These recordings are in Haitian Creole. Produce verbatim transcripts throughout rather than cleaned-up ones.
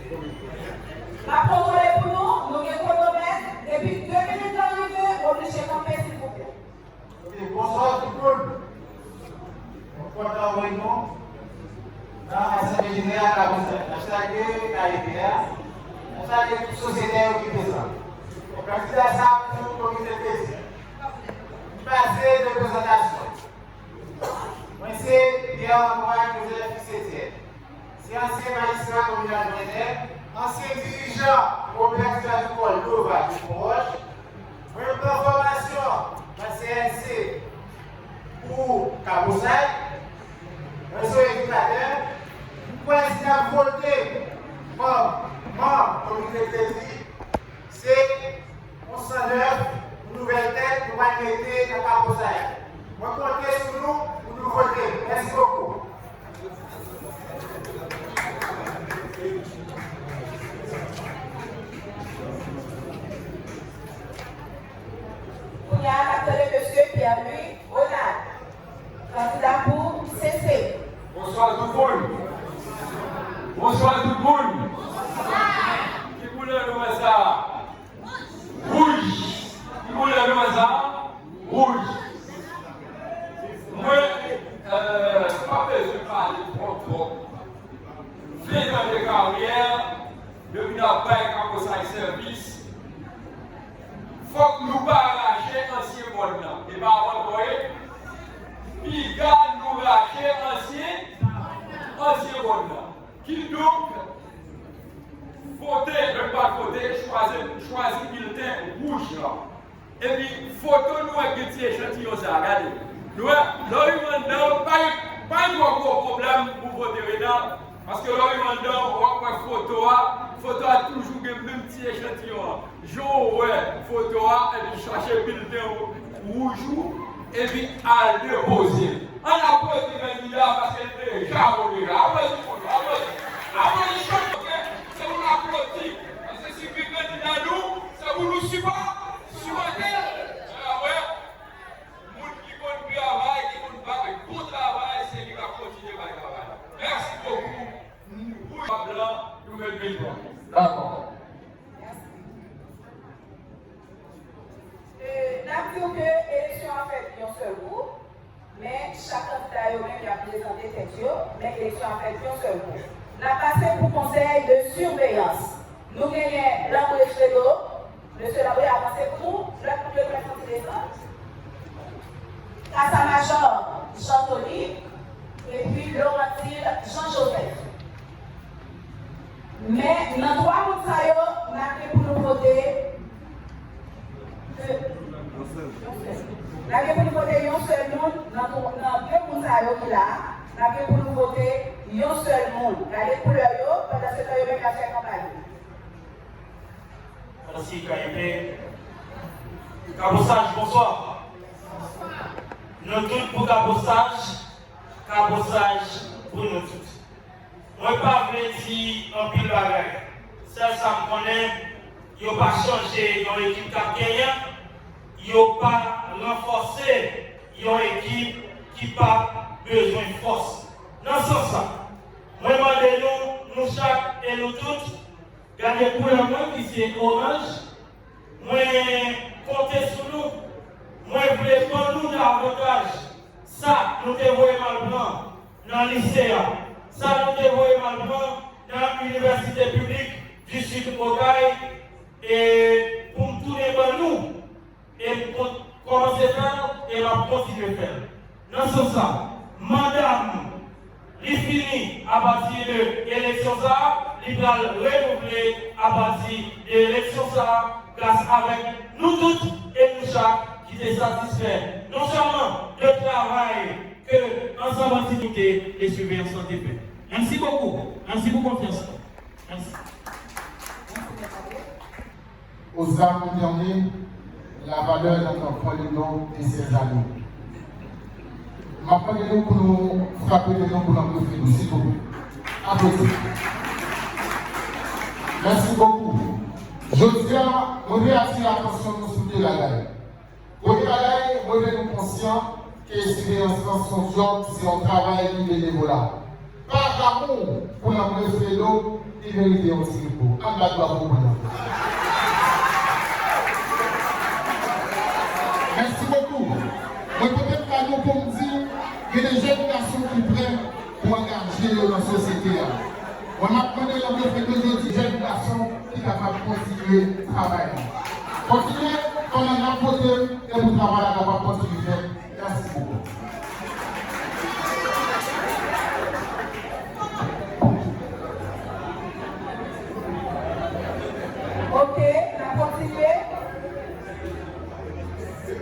M ap kontwole pou nou, nou gen kwonomèt, depi de minit lan rive, w oblije kanpe, silvouplè. Ok, bonswa tout moun. Mwen kontan wè nou nan Asanble Jeneral Kabosay. N ap salye K E P a, n ap salye tout sosyete a ki prezan. Bon, kandida sa a pou komite treze. Ki pase de prezantasyon. Mwen se Pierre Antoine Joseph Fils-Etienne. Se ansyen majistra kominal Brenè, ansyen dirijan Robert Sylvie Paul Nova de Pont Roche. Mwen pran fòmasyon nan C N C pou Kabosay. Mwen se yon edikatè. M kwè si n ap vote kòm manm komite treze, se yon san nèf, yon nouvèl tèt nou pral mete nan Kabosay. Mwen konte sou nou pou nou vote. Mèsi bokou. Kounye a, n ap tande mesye Pierre Louis Ronald, kandida pou C C. Bonswa tout moun. Bonswa tout moun. Ki koulè nou wè sa a? Wouj. Ki koulè nou wè sa a? Wouj. Mwen, euh, pa bezwen pale twòp twòp. Ven an de karyè, depi n ap bay Kabosay sèvis, fòk nou pa rache ansyen mòn nan. E pa ankò e piga nou rache ansyen, ansyen mòn nan. Kidonk, vote, lè n pral vote, chwazi, chwazi bilten wouj lan. Epi foto nou wè gen ti echantiyon sa a, gade. Nou wè, lè w rive anndan, pa gen, pa gen twò gwo pwoblèm pou vote Renald, paske lè w rive anndan, w ap wè foto a, foto a toujou gen menm ti echantiyon an. Jan w wè foto a, epi chache bilten wouj ou, epi al depoze l. Ann aplodi kandida a paske l deja vote la. Aplodi pou nou, aplodi. Aplodi chak, ok? Se pou n aplodi. Paske si gen kandida nou, se pou nou sipò-, sipòte l. Ann wè, moun ki konn travay, ki konn bay bon travay, se li k ap kontinye bay travay. Mèsi bokou. Pou blan, nou met men nou. Dakò. Mèsi. E, n ap di w ke eleksyon an fèt yon sèl kou, men chak kandida yo menm y ap prezante tèt yo, men eleksyon an fèt yon sèl kou. N ap pase pou konsèy de siveyans. Nou genyen Lambre Fredo, mesye Lambre avanse pou nou, lòt moun yo dwe fè yon ti desann. Kasa Majò Jean Tony, epi Laurentine Jean Joseph. Men nan twa moun sa yo, n ap gen pou nou vote, n ap gen pou nou vote yon sèl moun nan twa, nan de moun sa yo ki la a, n ap gen pou nou vote yon sèl moun. Gade koulè yo, pandan se tan yo menm y ap fè kanpay. Mèsi, K I P. Kabosaj, bonswa. Nou tout pou Kabosaj, Kabosaj pou nou tout. Mwen pa vle di anpil bagay. Sèl sa m konnen, yo pa chanje yon ekip k ap genyen, yo pa ranfòse yon ekip ki pa bezwen fòs. Nan sans sa, mwen mande nou, nou chak e nou tout, gade koulè mwen ki se oranj, mwen konte sou nou. Mwen vle ban nou davantaj sa nou te voye m al pran nan lise a, sa nou te voye m al pran nan Inivèsite Piblik di Sid Okay, e pou m tounen ban nou. E m kon-, kòmanse fè l, e m ap kontinye fè l. Nan sans sa, manda m, li fini apati de eleksyon sa a, li pral renouvle apati de eleksyon sa a, gras avèk nou tout e nou chak ki te satisfè non sèlman de travay ke Ansanm Anti Doute e Siveyans lan te fè. Mèsi bokou. Mèsi pou konfyans lan. Mèsi. Aux armes désormais, la valeur d'enfants de nos de ces années. M ap mande nou pou nou frape men nou pou Lambre Fredo, silvouplè. Aplodi. Mèsi bokou. Jodi a, mwen vle atire atansyon nou sou de bagay. Premye bagay, mwen vle nou konsyan ke siveyans lan se yon djòb, se yon travay ki benevola. Pa Lanmou pou Lanbré Fredo, li merite yon ti repo. Ann bat bravo pou li ankò. Merci beaucoup. Mwen pote kado pou m di, gen de jèn gason ki prè pou angaje yo nan sosyete a. Mwen, m ap mande Lanbré Fredo jodi, jèn gason ki kapab kontinye travay la. Kontinye, pandan n ap vote, e pou travay la kapab kontinye fèt. Merci beaucoup. Ok, n ap kontinye.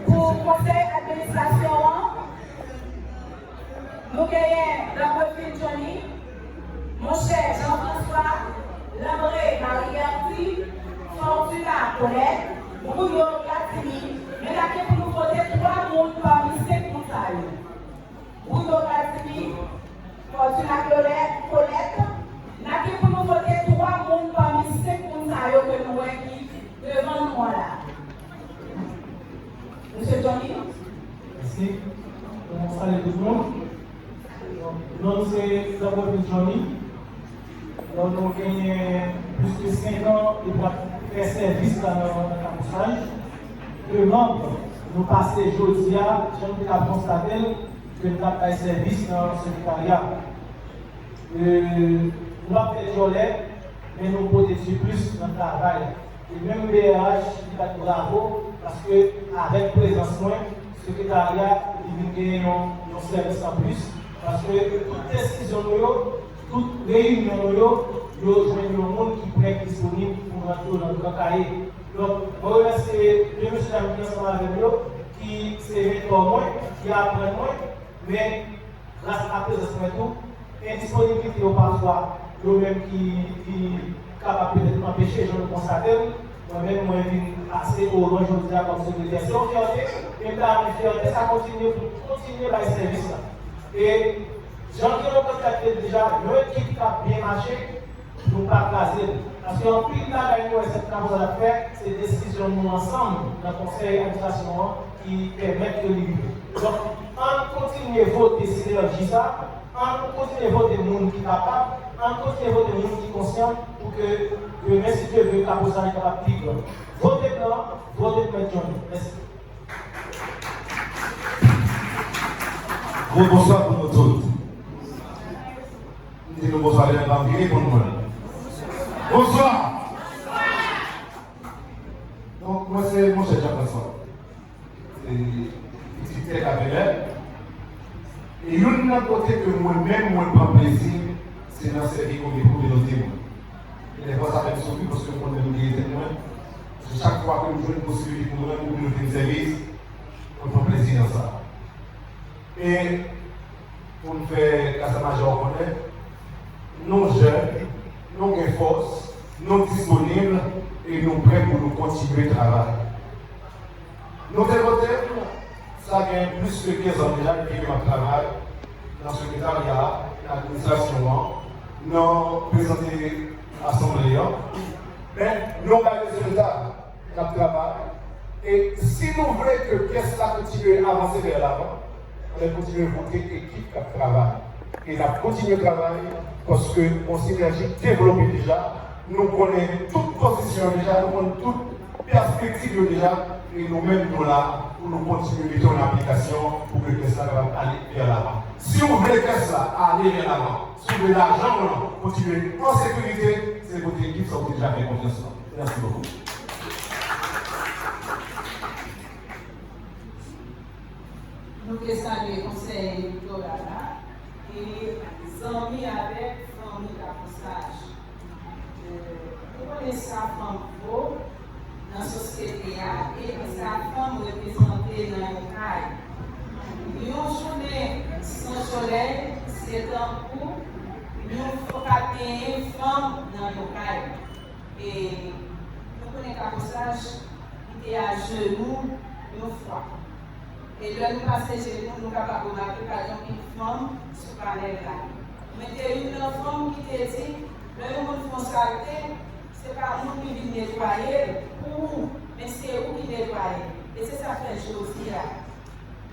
Pou konsèy administrasyon an, nou genyen Lanbré Phil Johnny, Monchè Jean François, Lanbré Marie Gerty, Fortuna Colette, Rouyo Gladimy, men n ap gen pou nou vote twa moun pami senk moun sa yo. Rouyo Gladimy, Fortuna Colette, Colette, n ap gen pou nou vote twa moun pami senk moun sa yo ke nou wè ki devan nou an la. Mesye Johnny? Mèsi. Bon, salye tout moun. Donk, non m se Jean Paul Johnny. Donk, nou genyen plis ke senk an depi n ap fè sèvis la nan, nan Kapousaj. De manm, nou pase jodi a, jan nou te ka konstate l, ke n t ap bay sèvis nan sekretarya. E, nou p ap fè dyòlè, men nou pote siplis nan travay. E menm B R H, li bat bravo, paske avèk prezans mwen, sekretarya, li vin genyen yon, yon sèvis anplis, paske tout desizyon nou yo, tout reyinyon nou yo, yo jwenn yon moun ki prè, ki disponib pou rantre yo nan gran kaye. Donk, mwen remèsye de mesye dam ki ansanm avè m yo, ki se mentò mwen, ki aprann mwen, men gras a prezans mwen tou, e disponiblite yo pafwa, yo menm ki, ki kapab petèt anpeche, jan nou konstate l, mwen menm, mwen vin pase Oran jodi a kòm sekretè. Se yon fyète, e m ta renmen fyète sa kontinye pou kontinye bay sèvis la. E jan ke nou konstate deja, yon ekip k ap byen mache, nou pa kraze l. Paske anpil bagay nou wè Sent Kapousaj ap fè, se desizyon nou ansanm nan konsèy administrasyon an ki pèmèt ke li rive. Donk, ann kontinye vote sinèji sa, ann kontinye vote moun ki kapab, ann kontinye vote moun ki konsyan pou ke demen, si Dye vle, Kapousaj kapab pi gran. Vote blan, vote pou Mèt Johnny. Mèsi. Bon, bonswa pou nou tout. M di nou bonswa, lè m pa vire pou nou. Bonswa! Donk, mwen se Monchè Jean François. Se pitit tè Kavelè. E youn nan kote ke mwen menm, mwen pran plezi, se nan sèvi komi-, kominote mwen. E dèfwa sa fè m souri paske m konn menm gen tèt mwen. Paske chak fwa ke m jwenn posiblite pou m rann kominote m sèvis, mwen pran plezi nan sa. E pou n fè Kasa Majò konnen, nou jèn, nou gen fòs, nou disponib e nou prè pou nou kontinye travay. Nou te vote m, sa gen plis ke kenz an deja depi ke m ap travay nan sekretarya a, nan administrasyon an, nan prezante asanble an. Men, nou bay rezilta, n ap travay. E si nou vle ke pyès la kontinye avanse vè lavan, ann kontinye vote ekip k ap travay. E n ap kontinye travay paske yon sinèji devlope deja. Nou konnen tout pozisyon deja, nou konnen tout pèspektiv yo deja, e nou menm nou la pou nou kontinye mete yo an aplikasyon pou ke kès la kapab ale vè lavan. Si w vle kès la ale vè lavan, si w vle lajan w lan kontinye an sekirite, se vote ekip sa w te deja fè konfyans lan. Mèsi bokou. Nou te salye konsèy elektoral la e zanmi avèk fanmi Kapousaj. Nou konnen sa fanm vo nan sosyete a e sa fanm reprezante nan yon kay. Yon jounen san solèy, se tankou yon fo-, pa t genyen fanm nan yon kay. E nou konnen Kapousaj, li te ajenou yon fwa. E lè nou pase jenou, nou kapab remake pa gen anpil fanm sou panèl la. Men te youn nan fanm ki te di, lè yon moun fè yon salte, se pa moun ki vin netwaye l pou ou, men se ou ki netwaye l. E se sa k fè jodi a,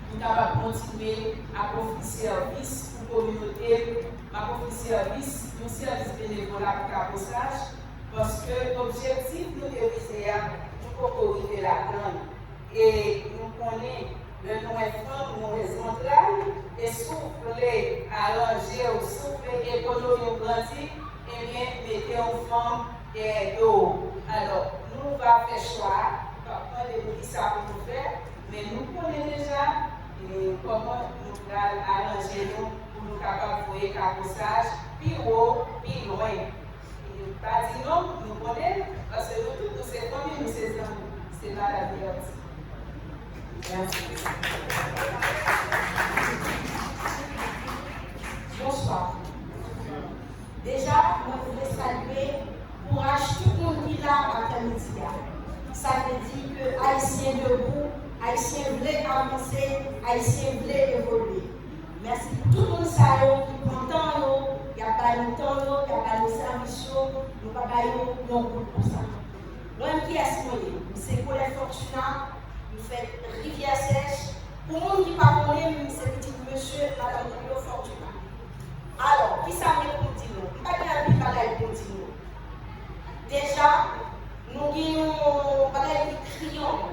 nou kapab kontinye ap ofri sèvis pou kominote M ap ofri sèvis, yon sèvis benevola pou Kabosaj, paske objektif nou te vize a, nou poko rive ladan l. E nou konnen, lè nou wè fanm, nou wè zantray, e si w vle aranje w, si w vle ekonomi w grandi, ebyen, mete yon fanm dèyè do w. Alò, nou va fè chwa a, nou p ap mande nou kisa pou nou fè, men nou konnen deja, e, kòman nou pral aranje nou pou nou kapab voye Kabosaj pi wo, pi lwen. E pa di non, nou konnen, paske nou tout, nou se fanmi, nou se zanmi. Se madanm Berthe. Mèsi. Bonswa. Deja, mwen vle salye kouraj tout moun ki la aprèmidi a. Sa vle di ke Ayisyen debou, Ayisyen vle avanse, Ayisyen vle evolye. Mèsi pou tout moun sa yo ki pran tan yo, y ap bay nou tan yo, y ap bay nou sèvis yo, nou pa bay yo yon goud pou sa. Mwen, kiyès mwen ye? M se Colette Fortuna, m fèt Rivyè Sèch. Pou moun ki pa konnen m, m se pitit mesye madanm Julio Fortuna. Alò, kisa m gen pou m di nou? M pa gen anpil bagay pou m di nou. Deja, nou gen yon bagay ki kriyan.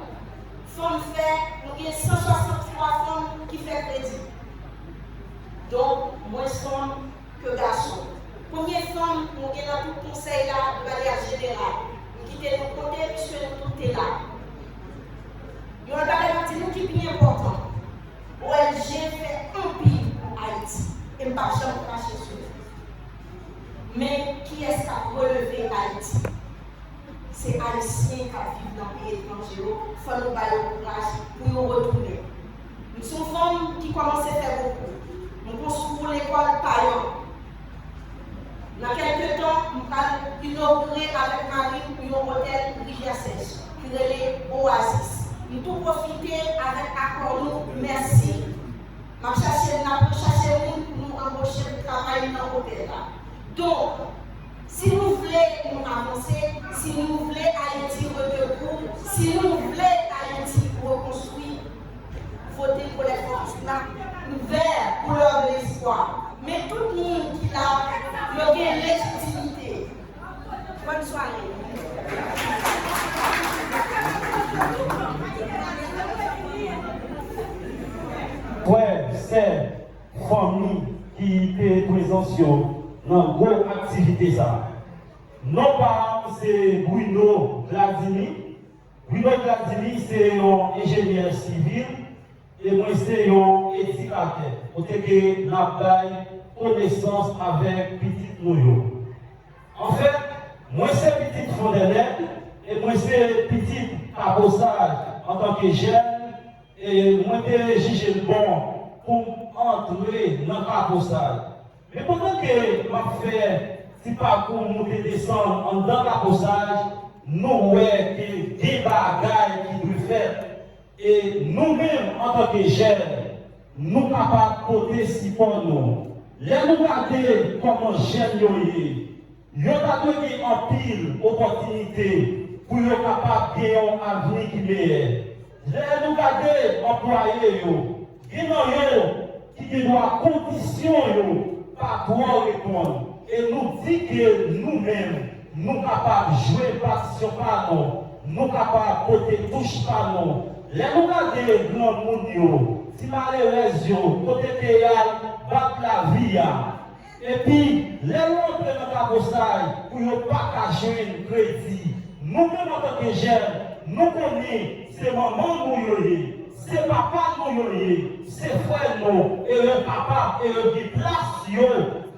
Fanm fè, nou gen san swasanntwa fanm ki fè kredi. Donk, mwens fanm ke gason. Konbyen fanm nou gen nan tout konsèy la, de manyè jeneral? M kite nou konte, piske nou tout te la. Yon lòt bagay m ap di nou ki pi enpòtan. O N G fè anpil pou Ayiti, e m p ap janm krache sou yo. Men, kiyès k ap releve Ayiti? Se Ayisyen k ap viv nan peyi etranje yo, fò nou ba yo kouraj pou yo retounen. M se yon fanm ki kòmanse fè bokou. M konstwi yon lekòl payan. Nan kèlke tan, m pral inogire avèk mari m yon otèl Rivyè Sèch ki rele Oasis. M tou pwofite avèk akò nou, mèsi. M ap chache, n ap chache moun pou nou anboche pou travay nan otèl la. Donk, si nou vle nou avanse, si nou vle Ayiti redebout, si nou vle Ayiti rekonstwi, vote Colette Fortuna, vè, koulè de lespwa. Men tout moun ki la, yo gen lejitimite. Bòn sware. Frè, sè, fanmi ki te prezans yo nan gwo aktivite sa a. Non pa m se Bruno Gladimy. Bruno Gladimy se yon enjenyè sivil e mwen se yon edikatè, kote ke n ap bay konesans avèk pitit nou yo. Anfèt, mwen se pitit Fondènèg e mwen se pitit Kabosaj antanke jèn. E mwen te jije l bon pou m antre nan Kabosaj. Men pandan ke m ap fè ti pakou moute desann anndan Kabosaj, nou wè ke gen bagay ki dwe fèt. E nou menm, antanke jèn, nou kapab pote sipò nou. Lè nou gade kòman jèn yo ye, yo ta dwe gen anpil opòtinite pou yo kapab gen yon avni ki meyè. Lè nou gade anplwaye yo, gen nan yo ki gendwa kondisyon yo pa twò reponn. E nou di ke nou menm, nou kapab jwe patisyon pa nou, nou kapab pote touch pa nou. Lè nou gade granmoun yo, ti malerèz yo, kote ke y al bat lavi a, epi, lè yo antre nan Kabosay pou yo pa ka jwenn kredi, nou menm antanke jèn, nou konnen se manman nou yo ye, se papa nou yo ye, se frè nou, e yo kapab, e yo gen plas yo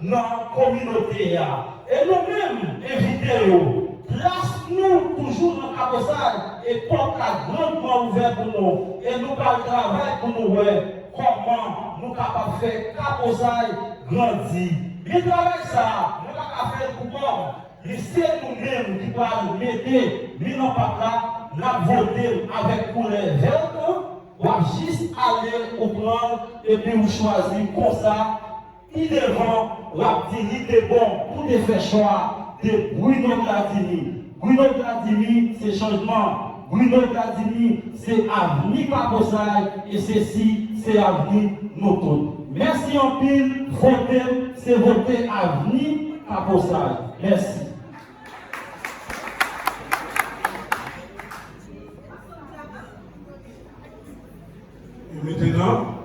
nan kominote a. E nou menm, envite yo, plas nou toujou nan Kabosay, e pòt la grandman ouvè pou nou, e nou pral travay pou nou wè kòman nou kapab fè Kabosay grandi. Men travay sa a, mwen pa ka fè l pou kò m. Men se nou menm ki pral mete men nan pat la, n ap vote l avèk koulè vèt, w ap jis ale, ou pran l, epi ou chwazi konsa. Pi devan, w ap di li te bon pou te fè chwa de Bruno Gladimy. Bruno Gladimy se chanjman. Bruno Gladimy se avni Kabosay e sesi se avni nou tout. Mèsi anpil, vote m, se vote avni Kaposaj. Mèsi. E mentenan,